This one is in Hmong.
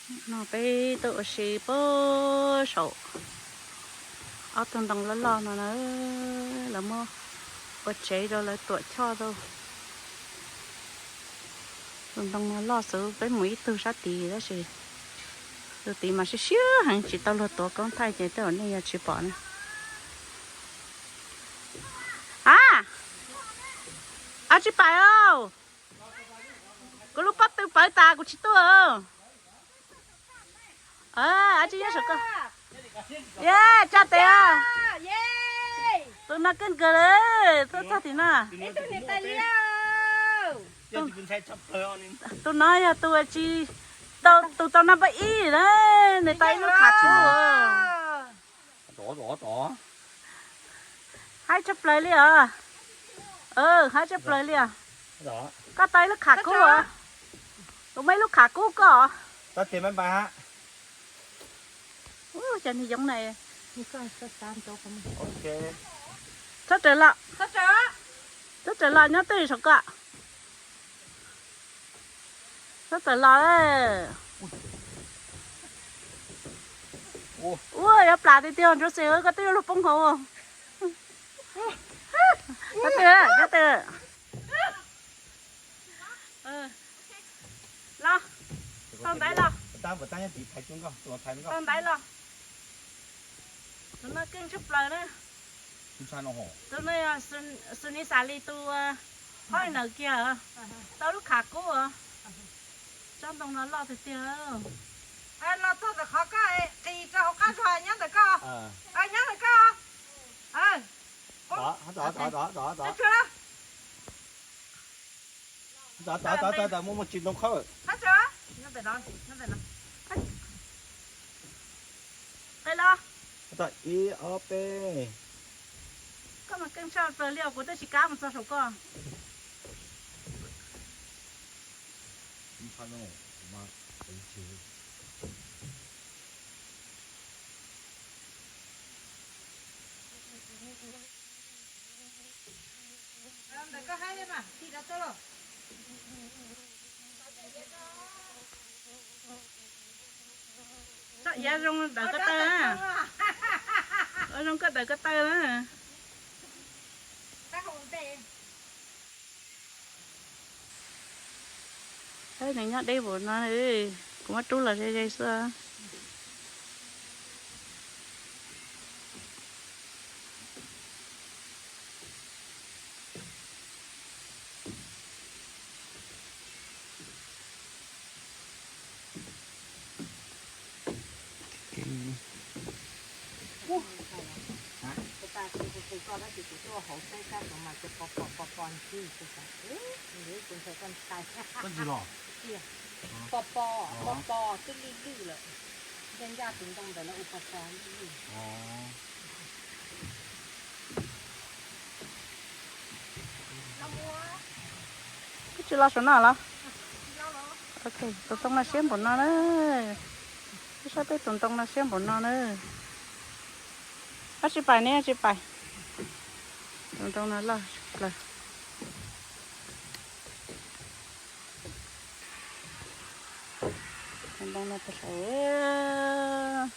No peb tuaj ua si puag saum ob tug ntoo loj loj no na, lawv muab ua tsev rau lawv tuam choj rau. Tus ntoo no loj xwb, peb mus ib tug sab tid tab sis tus tid mas siab siab heev tsis tau luag tuav koob thaij ces tej zaum nej yuav tsis pom na. A, a tsis pais os. Kuv lub pob tw pawv tas kuv tsis tuaj. A tsis nyob saum ko. Ye, tsa tes. Tus no keej kawg li, tuaj txog tim no. Tus no yog tus tsis tau, tus tau naj npawb ib na, nws tau ib lub khav kub. Haib tshaj plaws li os. Haib tshaj plaws li os. Koj tau ib lub khav kub os. Kuv muaj ib lub khav kub koj. Cov niag yoov na. Txhob raws los, txhob raws los nyob twj saum ko. Txhob tawm los. Ua yuav plam tiag tiag ntsuav xwm koj twb yuav luag poob hauv. Nyob twj, nyob twj. Los, tau ntaiv los, tau ntaiv los. Tus no keej tshaj plaws na. Tus no yog xws ni xav li tus hauj lwm kiag, tau lub khav kub. Tsob ntoo no loj tiag tiag. Los txog ntawm qhov koj qis rau hauv qab zog nyob ntawm koj, nyob ntawm koj. Muaj muaj tsis ntoo khawb. Qe los. Ib ob peb. Koj mas keej tshaj plaws li os, kuv twb tsis kam mus txog saum koj. Ntawm koj haib mas, tim rau tuaj los. Txhob iav zoo dawm ko taw na. Ua zoo koj dawm ko taw na. Nws nyob deb npaum no, kuv muab rub los ze ze xwb. Pos pos, pos pos twb lwj lwj lawm. Ncaj ncaj tus ntoo ntawd lawv ua pos pos lwj lwj. Twb tsis los saum no los? Ok, tus ntoo no siab npaum no na. Wb saib peb tus ntoo no siab npaum no na. Ab tsis pais ne, tsis pais. Tus ntoo no loj plaws. Tus ntoo no puas saum.